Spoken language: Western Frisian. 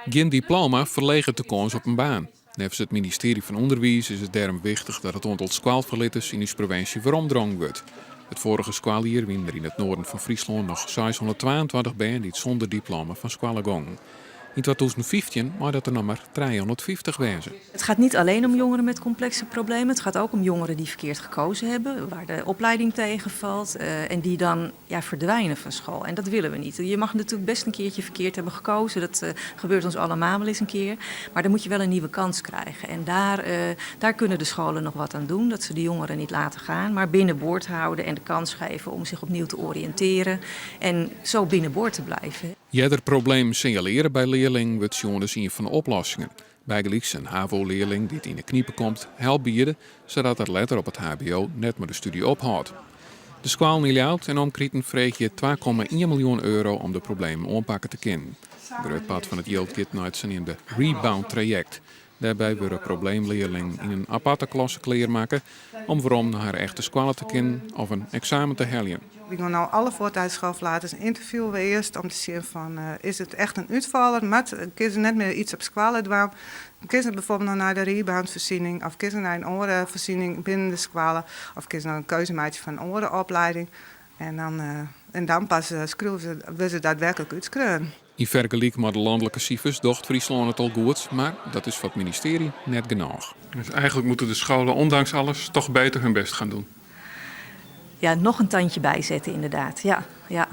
Gjin diploma ferleget de kâns op in baan. Neffens it ministearje fan Underwiis is it dêrom wichtich dat it oantal skoalferlitters yn ús provinsje weromdrongen wurdt. It foarige skoaljier wiene der yn it noarden fan Fryslân noch 622 bern dy't sûnder diploma fan skoalle gongen. Yn 2015 mei dat der noch mar 350 wêze. Het gaat niet alleen om jongeren met complexe problemen. Het gaat ook om jongeren die verkeerd gekozen hebben, waar de opleiding tegenvalt en die dan, ja, verdwijnen van school. En dat willen we niet. Je mag natuurlijk best een keertje verkeerd hebben gekozen. Dat gebeurt ons allemaal wel eens een keer. Maar dan moet je wel een nieuwe kans krijgen. En daar kunnen de scholen nog wat aan doen. Dat ze de jongeren niet laten gaan, maar binnenboord houden en de kans geven om zich opnieuw te oriënteren. En zo binnenboord te blijven. Earder problemen sinjalearje by learlingen wurdt sjoen as ien fan de oplossingen. Bygelyks in HAVO-learling dy't yn 'e knipe komt, help biede, sadat er letter op it HBO net mei de stúdzje ophâldt. De skoallen yn Ljouwert en omkriten freegje 2,1 miljoen euro om de problemen oanpakke te kinnen. In grut part fan it jild giet nei it saneamde rebound-trajekt. Dêrby wurde probleemlearlingen yn in aparte klasse klearmakke om werom nei har echte skoalle te kinnen of in eksamen te heljen. Wy gean no alle foartijdsskoalferlaters ynterviewe we earst om te sjen fan is it echt in útfaller, moat kinne se net mear iets op skoalle dwaan, kinne se bijvoorbeeld noch nei de reboundfoarsiening of kinne se nei in oare foarsiening binnen de skoalle of kinne se noch in keuze meitsje foar in oare oplieding en dan, en dan pas skriuwe se, wurde se daadwerklik útskreaun. Yn fergelyk mei de lanlike sifers docht Fryslân it al goed, mar dat is foar it ministearje net genôch. Dus eigenlijk moeten de scholen ondanks alles toch beter hun best gaan doen? Ja, nog een tandje bijzetten inderdaad. Ja.